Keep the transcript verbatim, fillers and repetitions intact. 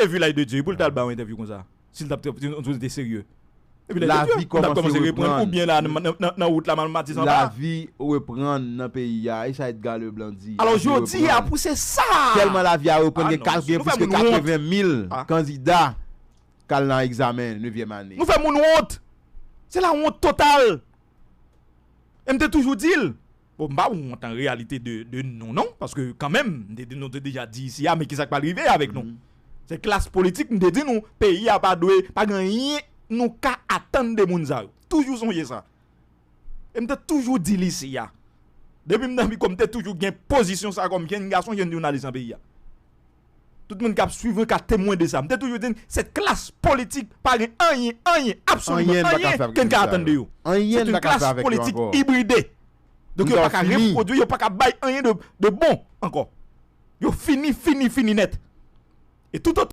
E vilaj de Dye, pou l t al ba yon entèvyou konsa? Si l t ap te, si l te serye. E vilaj de Dye, m t ap kòmanse reprann. Oubyen la, nan, nan, nan, nan wout la, m al Matisan anba. Lavi reprann nan peyi a. E sa Edgar Leblanc di. Alò, jodi a, pou se sa. Tèlman lavi a reprann, gen plis ke katreven mil kandida k al nan egzamen nevyèm ane. Nou fè moun wont. Se la wont total. E m te toujou di l. Bon, m pa wont an reyalite de, de nou, non. Paske kanmenm, m te di, nou te deja di isi a, men kisa k pral rive avèk nou? Se klas politik, m te di nou, peyi a pa dwe, pa gen anyen nou ka atann de moun sa yo. Toujou sonje sa. E m te toujou di l isi a. Depi m nan mikwo, m te toujou gen pozisyon sa kòm jenn gason, jenn jounalis nan peyi a. Tout moun k ap swiv mwen ka temwen de sa. M te toujou di n, sèt klas politik pa gen anyen, anyen, absoliman anyen ke n ka atann de yo. Se yon klas politik ibride. Donk yo pa ka repwodui, yo pa ka bay anyen de, de bon ankò. Yo fini, fini, fini nèt. E tout otan